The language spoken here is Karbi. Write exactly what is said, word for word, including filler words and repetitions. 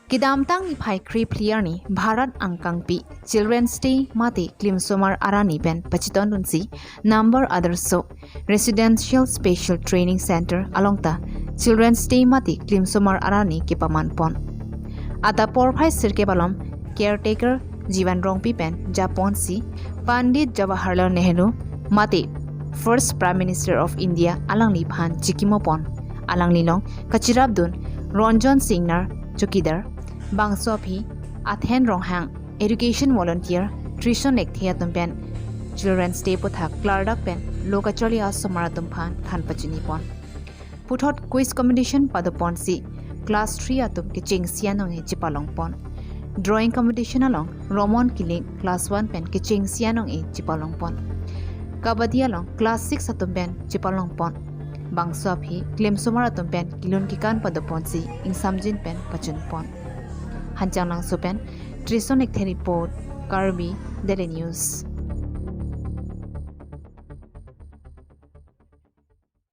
Kedamtang niphai kre phli arni Bharat Angkangpi Children's Day mate Klimsomar arni pen pachetongdunsi Number Adarsh Residential Special Training Center along ta Children's Day mate Klimsomar arni kepamanpon. Adap porphai sirkep alom caretaker Jivan Rongpi pen japonsi Pandit Jawaharlal Nehru mate First Prime Minister of India alangliphan chikimopon. Alanglilong kachirapdun Ranjan Singnar Chowkidar, bangso aphi Athen Ronghang, education volunteer Trison Lekthe atum pen Children's Day aputhak klardak pen lo kacharli asomar atumphan than pachinipon. Puthot quiz competition padoponsi class three atum kechengsi anong-e chepalongpon. Drawing competition along Romon Killing class one pen kechengsi anong-e chepalongpon. Kabaddi along class six atum pen chepalongpon. Bangso aphi Klimsomar atum pen kelun kekan padoponsi ingsamjin pen pachunpon. Hanjanglangso pen Trison Lekthe report, Karbi Daily News.